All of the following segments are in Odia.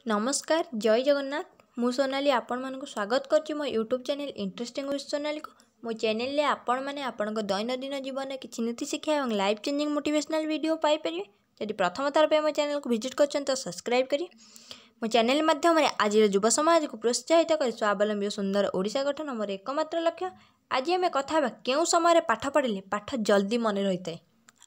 ନମସ୍କାର, ଜୟ ଜଗନ୍ନାଥ। ମୁଁ ସୋନାଲି ଆପଣମାନଙ୍କୁ ସ୍ୱାଗତ କରୁଛି ମୋ ୟୁଟ୍ୟୁବ୍ ଚ୍ୟାନେଲ୍ ଇଣ୍ଟରେଷ୍ଟିଂ ୱିଥ୍ ସୋନାଲିକୁ। ମୋ ଚ୍ୟାନେଲରେ ଆପଣମାନେ ଆପଣଙ୍କ ଦୈନନ୍ଦିନ ଜୀବନରେ କିଛି ନୀତି ଶିକ୍ଷା ଏବଂ ଲାଇଫ୍ ଚେଞ୍ଜିଂ ମୋଟିଭେସନାଲ୍ ଭିଡ଼ିଓ ପାଇପାରିବେ। ଯଦି ପ୍ରଥମ ଥର ପାଇଁ ମୋ ଚ୍ୟାନେଲକୁ ଭିଜିଟ୍ କରୁଛନ୍ତି, ତ ସବସ୍କ୍ରାଇବ୍ କରି ମୋ ଚ୍ୟାନେଲ ମାଧ୍ୟମରେ ଆଜିର ଯୁବ ସମାଜକୁ ପ୍ରୋତ୍ସାହିତ କରି ସ୍ୱାବଲମ୍ବୀ ଓ ସୁନ୍ଦର ଓଡ଼ିଶା ଗଠନ ମୋର ଏକମାତ୍ର ଲକ୍ଷ୍ୟ। ଆଜି ଆମେ କଥା ହେବା, କେଉଁ ସମୟରେ ପାଠ ପଢ଼ିଲେ ପାଠ ଜଲ୍ଦି ମନେ ରହିଥାଏ।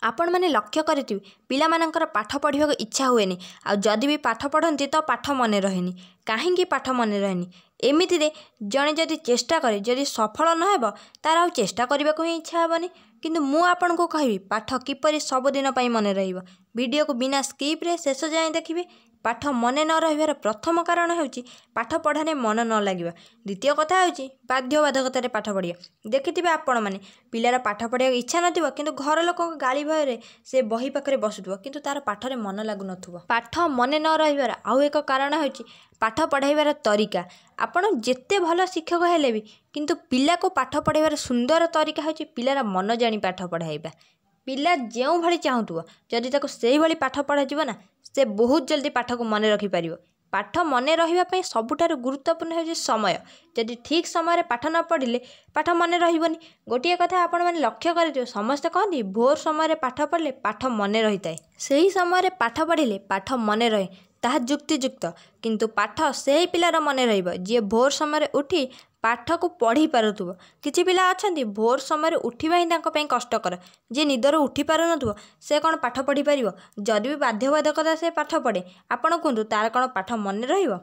ଆପଣମାନେ ଲକ୍ଷ୍ୟ କରିଥିବେ, ପିଲାମାନଙ୍କର ପାଠ ପଢ଼ିବାକୁ ଇଚ୍ଛା ହୁଏନି, ଆଉ ଯଦି ବି ପାଠ ପଢ଼ନ୍ତି ତ ପାଠ ମନେ ରହେନି। କାହିଁକି ପାଠ ମନେ ରହେନି? ଏମିତିରେ ଜଣେ ଯଦି ଚେଷ୍ଟା କରେ, ଯଦି ସଫଳ ନ ହେବ, ତାର ଆଉ ଚେଷ୍ଟା କରିବାକୁ ହିଁ ଇଚ୍ଛା ହେବନି। କିନ୍ତୁ ମୁଁ ଆପଣଙ୍କୁ କହିବି, ପାଠ କିପରି ସବୁଦିନ ପାଇଁ ମନେ ରହିବ। ଭିଡ଼ିଓକୁ ବିନା ସ୍କିପ୍ରେ ଶେଷ ଯାଏଁ ଦେଖିବେ। ପାଠ ମନେ ନ ରହିବାର ପ୍ରଥମ କାରଣ ହେଉଛି ପାଠ ପଢ଼ାରେ ମନ ନ ଲାଗିବା। ଦ୍ୱିତୀୟ କଥା ହେଉଛି ବାଧ୍ୟବାଧକତାରେ ପାଠ ପଢ଼ିବା। ଦେଖିଥିବେ ଆପଣମାନେ, ପିଲାର ପାଠ ପଢ଼ିବାକୁ ଇଚ୍ଛା ନଥିବ, କିନ୍ତୁ ଘର ଲୋକଙ୍କ ଗାଳି ଭୟରେ ସେ ବହି ପାଖରେ ବସୁଥିବ, କିନ୍ତୁ ତାର ପାଠରେ ମନ ଲାଗୁନଥିବ। ପାଠ ମନେ ନ ରହିବାର ଆଉ ଏକ କାରଣ ହେଉଛି ପାଠ ପଢ଼ାଇବାର ତରିକା। ଆପଣ ଯେତେ ଭଲ ଶିକ୍ଷକ ହେଲେ ବି, କିନ୍ତୁ ପିଲାକୁ ପାଠ ପଢ଼ାଇବାର ସୁନ୍ଦର ତରିକା ହେଉଛି ପିଲାର ମନ ଜାଣି ପାଠ ପଢ଼ାଇବା। ପିଲା ଯେଉଁଭଳି ଚାହୁଁଥିବ, ଯଦି ତାକୁ ସେଇଭଳି ପାଠ ପଢ଼ାଯିବ ନା, ସେ ବହୁତ ଜଲ୍ଦି ପାଠକୁ ମନେ ରଖିପାରିବ। ପାଠ ମନେ ରହିବା ପାଇଁ ସବୁଠାରୁ ଗୁରୁତ୍ୱପୂର୍ଣ୍ଣ ହେଉଛି ସମୟ। ଯଦି ଠିକ୍ ସମୟରେ ପାଠ ନ ପଢ଼ିଲେ, ପାଠ ମନେ ରହିବନି। ଗୋଟିଏ କଥା ଆପଣମାନେ ଲକ୍ଷ୍ୟ କରିଥିବେ, ସମସ୍ତେ କହନ୍ତି ଭୋର ସମୟରେ ପାଠ ପଢ଼ିଲେ ପାଠ ମନେ ରହିଥାଏ। ସେହି ସମୟରେ ପାଠ ପଢ଼ିଲେ ପାଠ ମନେ ରହେ, ତାହା ଯୁକ୍ତିଯୁକ୍ତ। କିନ୍ତୁ ପାଠ ସେହି ପିଲାର ମନେ ରହିବ, ଯିଏ ଭୋର ସମୟରେ ଉଠି ପାଠକୁ ପଢ଼ି ପାରୁଥିବ। କିଛି ପିଲା ଅଛନ୍ତି, ଭୋର ସମୟରେ ଉଠିବା ହିଁ ତାଙ୍କ ପାଇଁ କଷ୍ଟକର। ଯିଏ ନିଦରୁ ଉଠି ପାରୁନଥିବ, ସେ କ'ଣ ପାଠ ପଢ଼ିପାରିବ? ଯଦି ବି ବାଧ୍ୟବାଧକତା ସେ ପାଠ ପଢ଼େ, ଆପଣ କୁହନ୍ତୁ, ତାର କ'ଣ ପାଠ ମନେ ରହିବ?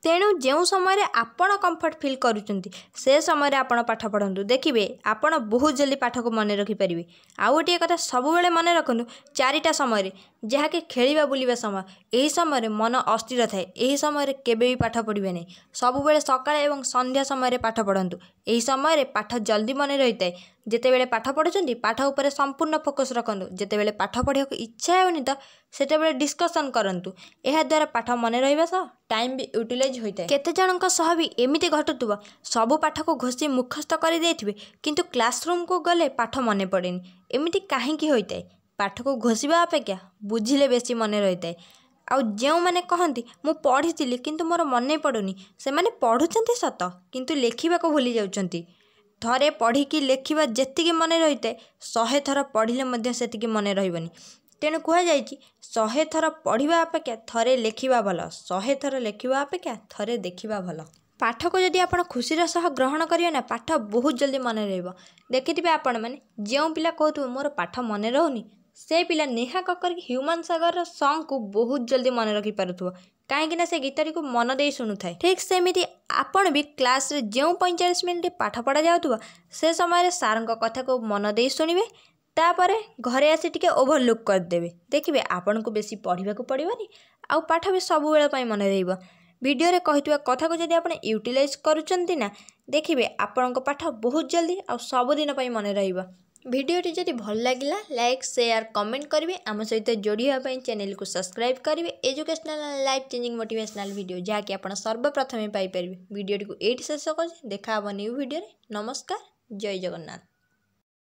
ତେଣୁ ଯେଉଁ ସମୟରେ ଆପଣ କମ୍ଫର୍ଟ ଫିଲ୍ କରୁଛନ୍ତି, ସେ ସମୟରେ ଆପଣ ପାଠ ପଢ଼ନ୍ତୁ। ଦେଖିବେ, ଆପଣ ବହୁତ ଜଲ୍ଦି ପାଠକୁ ମନେ ରଖିପାରିବେ। ଆଉ ଗୋଟିଏ କଥା ସବୁବେଳେ ମନେ ରଖନ୍ତୁ, 4ଟା ସମୟରେ, ଯାହାକି ଖେଳିବା ବୁଲିବା ସମୟ, ଏହି ସମୟରେ ମନ ଅସ୍ଥିର ଥାଏ। ଏହି ସମୟରେ କେବେ ବି ପାଠ ପଢ଼ିବେ ନାହିଁ। ସବୁବେଳେ ସକାଳେ ଏବଂ ସନ୍ଧ୍ୟା ସମୟରେ ପାଠ ପଢ଼ନ୍ତୁ। ଏହି ସମୟରେ ପାଠ ଜଲ୍ଦି ମନେ ରହିଥାଏ। ଯେତେବେଳେ ପାଠ ପଢ଼ୁଛନ୍ତି, ପାଠ ଉପରେ ସମ୍ପୂର୍ଣ୍ଣ ଫୋକସ୍ ରଖନ୍ତୁ। ଯେତେବେଳେ ପାଠ ପଢ଼ିବାକୁ ଇଚ୍ଛା ହେଉନି, ତ ସେତେବେଳେ ଡିସ୍କସନ୍ କରନ୍ତୁ। ଏହାଦ୍ୱାରା ପାଠ ମନେ ରହିବା ସହ ଟାଇମ୍ ବି ୟୁଟିଲାଇଜ୍ ହୋଇଥାଏ। କେତେ ଜଣଙ୍କ ସହ ବି ଏମିତି ଘଟୁଥିବ, ସବୁ ପାଠକୁ ଘୋଷି ମୁଖସ୍ଥ କରିଦେଇଥିବେ, କିନ୍ତୁ କ୍ଲାସରୁମ୍କୁ ଗଲେ ପାଠ ମନେ ପଡ଼େନି। ଏମିତି କାହିଁକି ହୋଇଥାଏ? ପାଠକୁ ଘୋଷିବା ଅପେକ୍ଷା ବୁଝିଲେ ବେଶୀ ମନେ ରହିଥାଏ। ଆଉ ଯେଉଁମାନେ କହନ୍ତି, ମୁଁ ପଢ଼ିଥିଲି କିନ୍ତୁ ମୋର ମନେ ପଡ଼ୁନି, ସେମାନେ ପଢ଼ୁଛନ୍ତି ସତ, କିନ୍ତୁ ଲେଖିବାକୁ ଭୁଲି ଯାଉଛନ୍ତି। ଥରେ ପଢ଼ିକି ଲେଖିବା ଯେତିକି ମନେ ରହିଥାଏ, 100 ଥର ପଢ଼ିଲେ ମଧ୍ୟ ସେତିକି ମନେ ରହିବନି। ତେଣୁ କୁହାଯାଇଛି, 100 ଥର ପଢ଼ିବା ଅପେକ୍ଷା ଥରେ ଲେଖିବା ଭଲ, 100 ଥର ଲେଖିବା ଅପେକ୍ଷା ଥରେ ଦେଖିବା ଭଲ। ପାଠକୁ ଯଦି ଆପଣ ଖୁସିର ସହ ଗ୍ରହଣ କରିବେ ନା, ପାଠ ବହୁତ ଜଲ୍ଦି ମନେ ରହିବ। ଦେଖିଥିବେ ଆପଣମାନେ, ଯେଉଁ ପିଲା କହୁଥିବ ମୋର ପାଠ ମନେ ରହୁନି, ସେ ପିଲା ନେହା କକ୍କର ହ୍ୟୁମାନ୍ ସାଗରର ସଙ୍ଗକୁ ବହୁତ ଜଲ୍ଦି ମନେ ରଖିପାରୁଥିବ। କାହିଁକି ନା ସେ ଗୀତଟିକୁ ମନ ଦେଇ ଶୁଣୁଥାଏ। ଠିକ୍ ସେମିତି ଆପଣ ବି କ୍ଲାସ୍ରେ ଯେଉଁ 45 ମିନିଟ୍ ପାଠ ପଢ଼ା ଯାଉଥିବ, ସେ ସମୟରେ ସାର୍ଙ୍କ କଥାକୁ ମନ ଦେଇ ଶୁଣିବେ। ତାପରେ ଘରେ ଆସି ଟିକେ ଓଭରଲୁକ୍ କରିଦେବେ। ଦେଖିବେ, ଆପଣଙ୍କୁ ବେଶୀ ପଢ଼ିବାକୁ ପଡ଼ିବନି, ଆଉ ପାଠ ବି ସବୁବେଳ ପାଇଁ ମନେ ରହିବ। ଭିଡ଼ିଓରେ କହିଥିବା କଥାକୁ ଯଦି ଆପଣ ୟୁଟିଲାଇଜ୍ କରୁଛନ୍ତି ନା, ଦେଖିବେ ଆପଣଙ୍କ ପାଠ ବହୁତ ଜଲ୍ଦି ଆଉ ସବୁଦିନ ପାଇଁ ମନେ ରହିବ। ଭିଡ଼ିଓଟି ଯଦି ଭଲ ଲାଗିଲା, ଲାଇକ୍, ସେୟାର, କମେଣ୍ଟ କରିବେ। ଆମ ସହିତ ଯୋଡ଼ି ହେବା ପାଇଁ ଚ୍ୟାନେଲକୁ ସବସ୍କ୍ରାଇବ୍ କରିବେ। Educational, life changing motivational video ଯାହାକି ଆପଣ ସର୍ବପ୍ରଥମେ ପାଇପାରିବେ। ଭିଡ଼ିଓଟିକୁ ଏଇଠି ଶେଷ କରୁଛି। ଦେଖା ହେବ ନ୍ୟୁ ଭିଡ଼ିଓରେ। ନମସ୍କାର, ଜୟ ଜଗନ୍ନାଥ।